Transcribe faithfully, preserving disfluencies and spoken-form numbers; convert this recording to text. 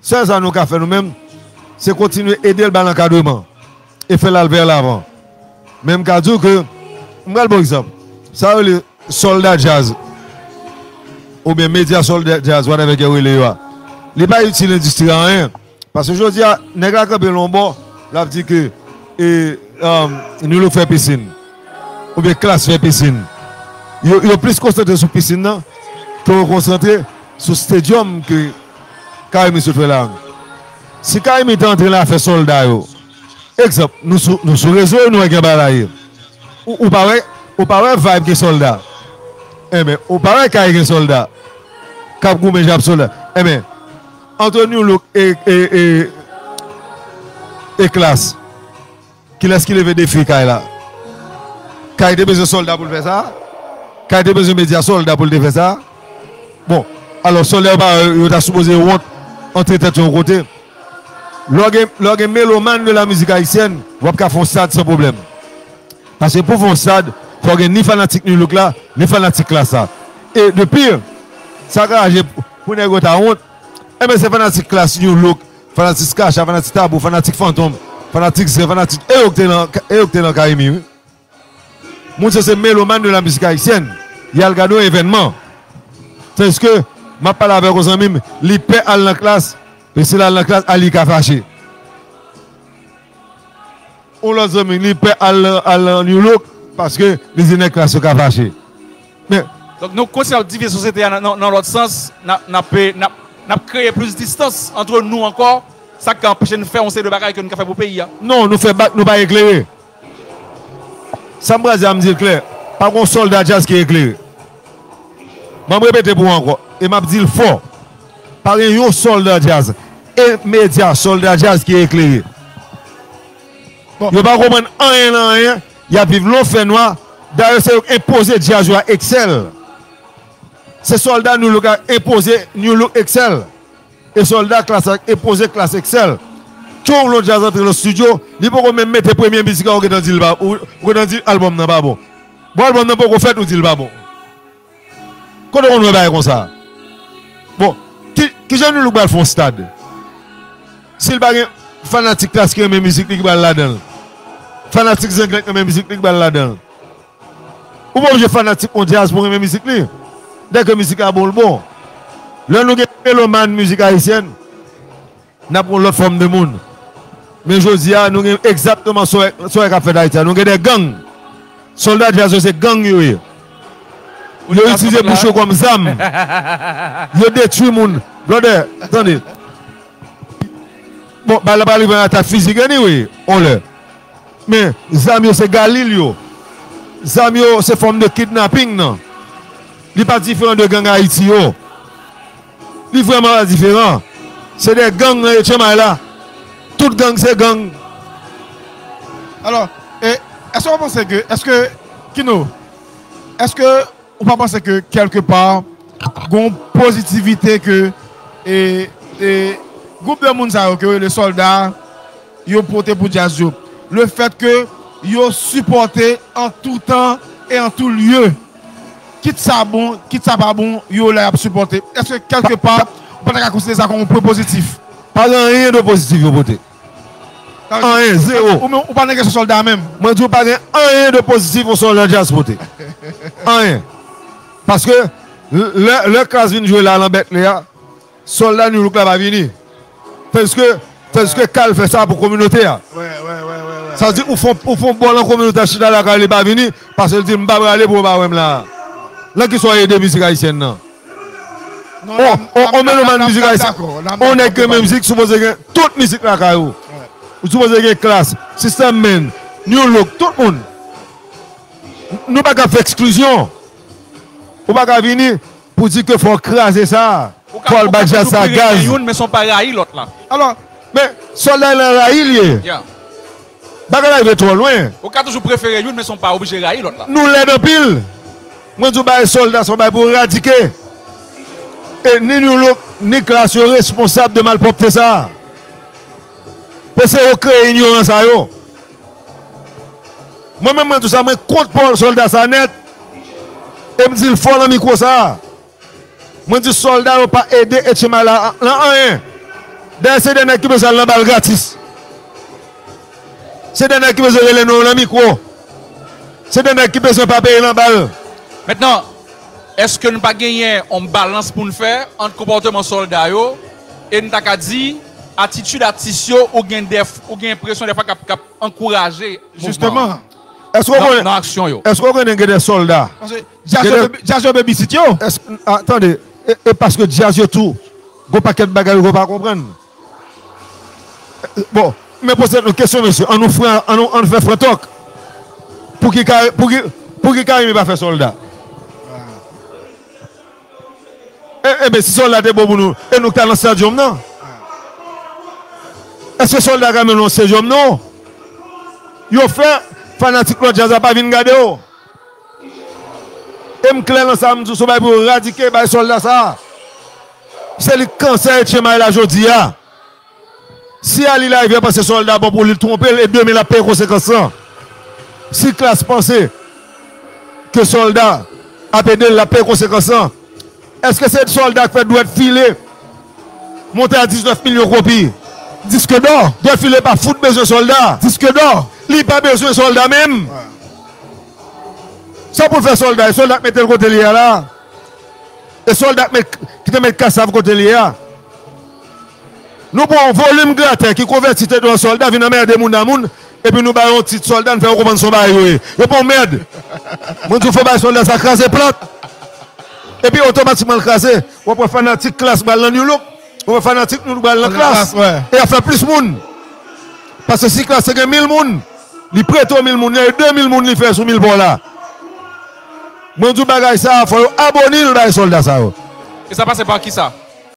Sèl sa nou ka fè nou menm, se kontinye ede l ba l ankadreman e fè l al vè lavan. Men m ka di w ke, m pral ba w egzanp, sa yo rele sòlda djaz, oubyen medya sòlda djaz, whatever ke yo rele yo a. Li pa itil endistri a anyen. Paske jodi a, nèg la kanpe l yon bò, l ap di ke, e, um, New Look fè pisin, oubyen Klass fè pisin. Yo, yo plis konsantre sou pisin nan ke yo konsantre sou stadium ke Carimi sot fè la. Si Carimi te antre la fè sòlda yo, egzanp, nou sou, nou sou rezo yo, nou wè gen bagay. Ou, ou pa wè, ou pa wè vibe gen sòlda. Enben, ou pa wè kay gen sòlda k ap goumen jan ap sòlda. Enben, antre New Look e, e, e, e Klass, kilès ki leve defi kay la? Kay te bezwen sòlda pou l fè sa? Kay te bezwen medya sòlda pou l te fè sa? Bon, alò, sòlda yo pa, yo ta sipoze wont antre tèt yo yon kote. Lè w gen, lè w gen melomàn de la mizik ayisyèn, w ap ka fè yon stad san pwoblèm. Paske pou fè yon stad, fò w gen ni fanatik New Look la, ni fanatik Klass la. E de pire, sa ka raje pou nèg yo ta wont, enben se fanatik Klass, New Look, fanatik Skacha, fanatik Tabou, fanatik Fantom, fanatik Zen, fanatik, e yo ki te nan, e yo ki te nan Carimi, wi. Moun sa se melomàn de la mizik ayisyèn. Y al gade yon evènman. Tandiske, m ap pale avèk yon zanmi m, li pè al nan Klass, e si l al nan Klass, a li ka fache. Yon lòt zanmi, li pè al, al nan New Look, paske li di nèg Klass yo ka fache. Men, donk, nou kontinye ap divize sosyete a nan, nan, nan lòt sans, n ap, n ap, n ap, n ap kreye plis distans antre nou ankò, sa k ka anpeche n fè yon seri de bagay ke n ka fè pou peyi a. Non, nou fè bak, nou pa eklere. Sa m pral di a, m di l klè, pa gen yon sòlda djaz ki eklere. Ban m repete pou ou ankò, e m ap di l fò. Pa gen yon sòlda djaz, e medya sòlda djaz ki eklere. Bon. Yo pa konprann anyen nan anyen, y ap viv lon fènwa. Dayè, se yo k enpoze djaz yo a Excel. Se sòlda New Look a enpoze New Look Excel. E sòlda Klass la enpoze Klass Excel. Ke yon lòt djaz antre nan estidyo, li poko menm mete premye mizik la, ou gentan di l pa, ou, ou gentan di albòm nan pa bon. Bon, albòm nan poko fèt, ou di l pa bon. Kote w konn wè bagay konsa? Bon, ki, kijan New Look pral fè yon stad? Si l pa gen fanatik Klass ki renmen mizik li ki pral ladan l. Fanatik Zen Glenn ki renmen mizik li ki pral ladan l. Ou pa oblije fanatik yon djaz pou renmen mizik li. Dèke mizik la bon, l bon. Lè nou gen melomàn mizik ayisyèn, n ap yon lòt fòm de moun. Men jodi a, nou gen egzakteman sa w wè, sa w wè k ap fèt Ayiti a. Nou gen de gang. Sòlda djaz yo se gang yo ye. Yo itilize bouch yo kòm zam. Yo detwi moun. Brother, tande. Bon, bagay la pa rive nan atak fizik anyway, on lè. Men, zam yo se galil yo. Zam yo se fòm de kidnaping nan. Li pa diferan de gang Ayiti yo. Li vrèman pa diferan. Se de gang nan H M I la. Tout gang se gang. Alò, e, èske w panse ke, èske, Kino, èske ou pa panse ke kèlke pa, gon pozitivite ke, e, e, gwoup de moun sa yo ke yo rele sòlda, yo pote pou djaz yo. Le fèt ke yo sipòte an tou tan e an tou lye. Kit sa bon, kit sa pa bon, yo la y ap sipòte. Èske kèlke pa, ou pa ta ka konsidere sa kòm yon pwen pozitif? Pa gen anyen de pozitif yo pote. Anyen, zewo. Ou menm, ou pa nan kesyon sòlda menm. Mwen di w pa gen anyen de pozitif yon sòlda djaz pote. Anyen. Paske, lè, lè Klass vin jwe la nan Bèklè a, sòlda New Look la pa vini. Tandiske, tandiske Kal fè sa pou kominote a. Sa di ou fon, ou fon bò nan kominote a chita lakay li pa vini, paske l di m pa prale pou yo pa wè m la. Nan kisa w ede mizik ayisyèn nan? On, on, on melomàn mizik ayisyèn. On nèg ki renmen mizik sipoze gen tout mizik lakay ou. Ou sipoze gen Klass, System Men, New Look, tout moun. Nou pa ka fè eksklizyon. Ou pa ka vini pou di ke fò w kraze sa. Fò w al ba djaz sa gaz. Youn, men se w pa rayi lòt la. Alò, men sòlda la rayi l ye. Bagay la rive twò lwen. Ou ka toujou prefere youn, men se w pa oblije rayi lòt la. Nou lèd anpil. Mwen di w bagay sòlda, se yon bagay pou eradike. E ni New Look, ni Klass yo responsab de malpwòpte sa. Paske yo kreye inyorans sa yo. Mwen menm mwen di w sa, mwen kont pawòl sòlda sa nèt. E m di l fò nan mikwo sa. Mwen di sòlda yo pa ede H M I la nan anyen. Dayè, se de nèg ki bezwen al nan bal gratis. Se de nèg ki bezwen rele non yo nan mikwo. Se de nèg ki bezwen pa peye nan bal. Mentnan, èske n pa genyen yon balans pou n fè ant konpòteman sòlda yo e n ta ka di atitid atis yo ou gen dèf-, ou gen enpresyon dèfwa k ap, k ap ankouraje mouvman an? Jisteman. Èske w konnen, èske w konnen gen de sòlda? Paske djaz yo, bebe-, djaz yo bebisit yo. Èske, a, tande, e, e paske djaz yo tou, gon pakèt bagay yo pa konprann. Bon, men poze nou kesyon, mesye. An nou fran, an nou, an nou fè fran tòk. Pou ki Ka-, pou ki, pou ki Karimi pa fè sòlda? E, e ben, si sòlda te bon pou nou, e nou k ta nan stadyòm nan? Èske sòlda ka mennen yon stadyòm, non? Yo fè fanatik lòt djaz la pa vin gade w. E m klè nan sa, m di w se yon bagay pou yo radike bay sòlda sa a. Se li k kansè etchenmay la jodi a. Si Ali Larivière panse sòlda bon pou li, l twonpe l, e demen l ap peye konsekans lan. Si Klass panse ke sòlda ap ede l, l ap peye konsekans lan. Èske se sòlda k fè dwèt file monte a diznèf milyon kopi? Disk dò. Dwèt file pa fout bezwen sòlda. Disk dò. Li pa bezwen sòlda menm. Sa pou l fè sòlda? E sòlda k mete l kote l ye a la. E sòlda k met, ki te met Kassav kote l ye a. Nou pran yon volim gratè ki konvèti tèt yo an sòlda, vin anmède moun nan moun, epi nou ba yo yon tit sòlda, n fè yo konprann se yon bagay yo ye. Yo pa yon mèd. Mwen di w fò bay sòlda sa kraze plat. Epi otomatikman l kraze. W ap wè fanatik Klass pral nan New Look. W ap wè fanatik nou pral nan Klass. E y ap fè plis moun. Paske si Klass te gen mil moun, li prete w mil moun, e de mil moun li fè sou mil pa w la. Mwen di w bagay sa a, fò yo abone l bay sòlda sa yo. E sa pase pa kisa?